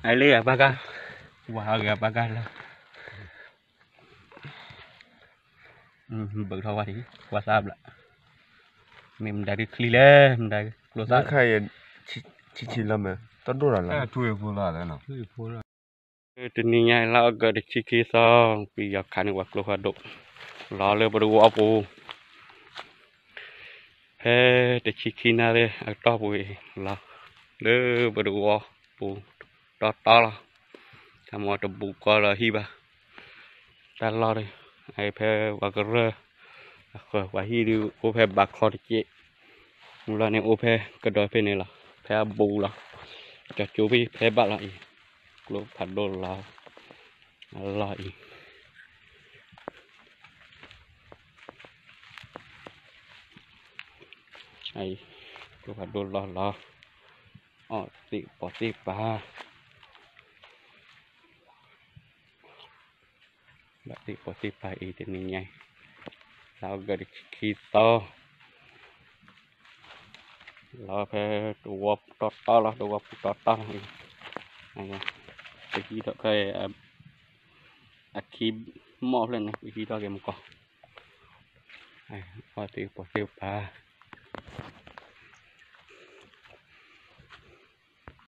အလၢအဘၣ်ကါ, ဝၤအဂ့ၤအဘၣ်ကါလၢ, ဘၢထီၣ်ဝဲဒၣ်, ကွၢ်စၢ်ဘျး, မ့ၢ်မတၤဒုချံလဲၣ်, မတၤကျိသၣ်, ဆံဆံလၢမဲာ်, တဒိၣ်ရၤလၢ, တနံၤညါလါအီကူးတဆံခံသီ, ပယီၤခးန့ၢ်ပှၤကျိဖးဒိၣ်, လီၤလၢပတဝီပူၤ ဖဲတဆံခံနၣ်ရံၣ်အကတီၢ်ပူၤအံၤလီၤ, လၢပတဝီပူၤ တီတီလီၤ, တၢ်မ့ၢ်တဘူးကီလၢဟံၣ်ဘၣ်, တၢ်လီၢ်ဒီး, ဖဲပှၤကရၢၢ်အဃၢၤ ပှၤဟံၣ်ဒုးအိၣ်ဖဲဘးခီတက့ၢ်, မူလီၤန့ၣ်အိၣ်ဖဲကဒီးဖဲန့ၣ်လီၤ, ဖဲအဘူးလီၤ, ကၠီကၠိဖဲဖဲဘၣ်လီၤအံၤ, ကျိဖးဒိၣ်လီၤ, အလီၢ်အံၤ အံၤ, ကျိဖးဒိၣ်လီၤလီၤ, အီၣ်သ့ၣ်ပိာ်သ့ၣ်ပၤ, ဘၣ်သ့ၣ်ပိာ်သ့ၣ်ပၤအံၤတနံၤညါအံၤ, လါအီကူးတဆံခံသီ, လီၤဖဲတဝီတီတီလီၤ, တဝီပူၤတီတီလီၤအံၤ, ပဟံးထီၣ်ဖဲ အခံမီၣ်ဖျၢၣ်န့ၣ် ပဟံးထီၣ်က့ၤမကီၢ်, အီၣ်သ့ၣ်ပိာ်သ့ၣ်ပၤ